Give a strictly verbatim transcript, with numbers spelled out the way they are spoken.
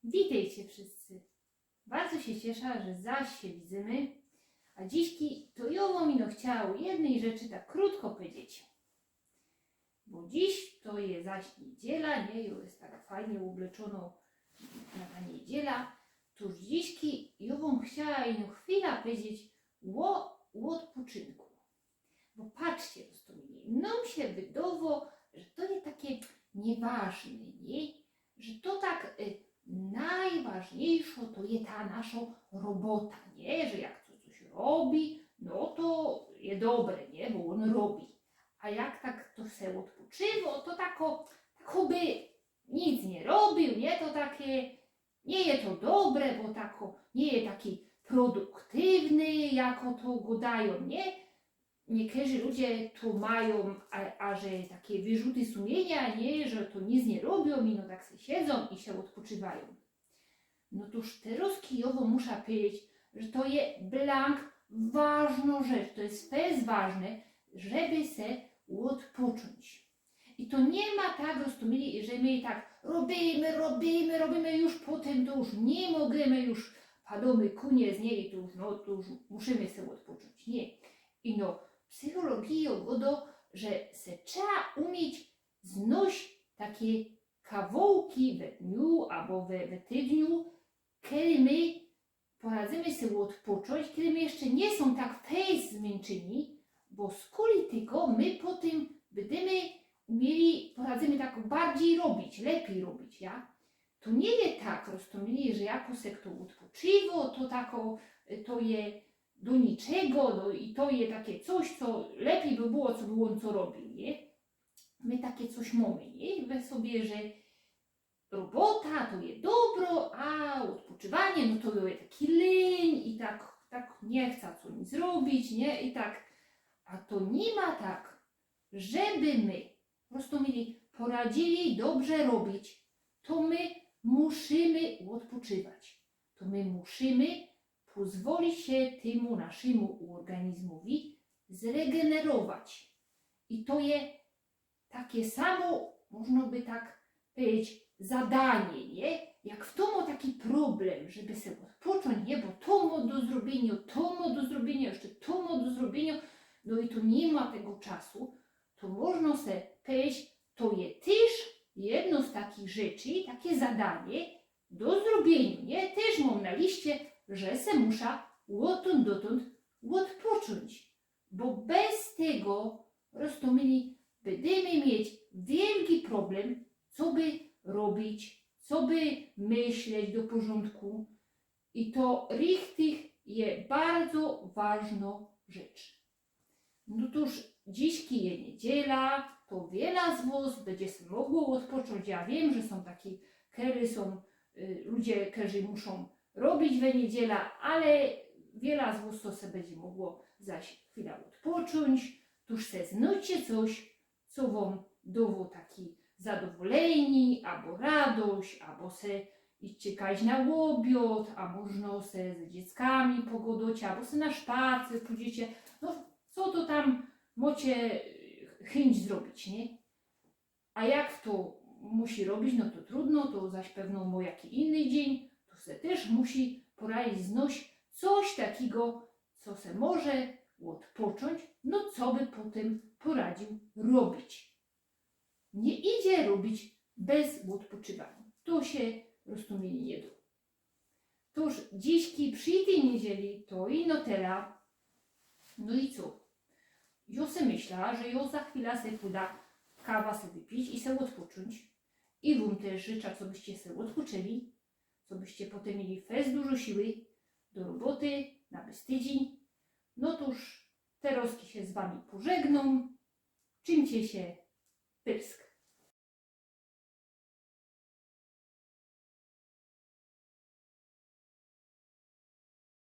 Witejcie wszyjscy. Bardzo sie ciesza, że zaś sie widzymy. A dzisiej to jŏ bym ino chciała ô jednyj rzeczy tak krōtko pedzieć. Bo dziś to je zaś niydziela, niy? Jŏ je tak fajnie ôbleczōno na ta niydziela. Tōż dzisiej jŏ bym chciała ino chwila pedzieć ô, ô ôdpoczynku. Bo patrzcie, roztōmili, nōm sie wydŏwŏ, że to je take niyważne, niy? Że to tak, y, nojważniyjszŏ to je ta naszŏ robota, niy? Że jak co coś robi, no to je dobre, niy? Bo ôn robi. A jak tak to se ôdpoczywŏ, to tako, tako by nic niy robiōł, niy? To take, niy je to dobre, bo tako, niy je taki produktywny, jako to gŏdajōm, niy? Niykerzy ludzie to majōm, a, a że take wyrzuty sumiynio, niy? Że to nic niy robiōm i no tak se siedzōm i se ôdpoczywajōm. No tōż terŏzki jŏ wōm musza pedzieć, że to je blank ważnŏ rzecz, to je fest ważne, żeby se ôdpoczōńć. I to niy ma tak, roztōmili, że my tak robimy, robimy, robimy, już potym to już niy możymy, już padōmy kōniec, niy? I to już, no, to już musimy se ôdpoczōńć. Niy. I no, psychologia gŏdŏ, że se trzeba umieć znojś take kawołki we dniu abo we, we tydniu, kedy my poradzymy se ôdpoczōńć, kedy my jeszcze niy sōm tak fest zmyńczyni, bo skuli tego my potym bydymy umieli, poradzymy tak bardzij robić, lepij robić, ja? To niy je tak, roztōmili, że jako se fto ôdpoczywŏ, to tako, to je do niczego, no i to je take coś, co lepij by było, co by ôn co robiōł, niy? My take coś mōmy, niy? We sobie, że robota to je dobro, a ôdpoczywaniy, no to je taki lyń i tak, tak niy chca co nic robić, niy? I tak, a to niy ma tak, żeby my, roztōmili, poradzili dobrze robić, to my musimy ôdpoczywać. To my musimy pozwolić sie tymu naszymu ôrganizmowi zregenerować. I to je take samo, można by tak pedzieć, zadanie, niy? Jak fto mŏ taki problem, żeby se ôdpoczōńć, niy? Bo to mŏ do zrobiynio, to mŏ do zrobiynio, jeszcze to mŏ do zrobiynio, no i to niy ma tego czasu, to można se pedzieć, to je tyż jedno z takich rzeczy, take zadanie do zrobiynio, niy? Tyż mōm na liście, że se musza ôtōnd dotōnd ôdpoczōńć. Bo bez tego, roztōmili, bydymy mieć wielki problem, co by robić, co by myśleć do porzōndku. I to richtig je bardzo ważnŏ rzecz. No tōż dzisiej je niydziela, to wiela z wŏs bydzie se mogło ôdpoczōńć. Ja wiym, że sōm taki, kery sōm, y, ludzie, kerzy muszōm robić we niydziela, ale wiela z wŏs to se bydzie mogło zaś chwila ôdpoczōńć, tōż se znojcie coś, co wōm dŏwŏ taki zadowolynio, abo radość, abo se idźcie kajś na ôbiŏd, a można se ze dzieckami pogŏdŏcie, abo se na szpacer pōdziecie. No, co to tam mŏcie, y, chyńć zrobić, niy? A jak fto musi robić, no to trudno, to zaś pewno mŏ jaki inny dziyń, to se tyż musi poradzić znojś coś takigo, co se może ôdpoczōńć, no co by potym poradził robić. Niy idzie robić bez ôdpoczywaniŏ. To sie, roztōmili, niy dŏ. Tōż dzisiej przi tyj niydzieli to ino tela. No i co? Jŏ se myśla, że jŏ za chwila se pōda kawa se wypić i se ôdpoczōńć. I wōm tyż życza, co byście se ôdpoczuli, co byście potym mieli fest dużo siły do roboty na bez tydziyń. No tōż terŏzki sie z wami pożegnōm. Trzimcie sie, pyrsk.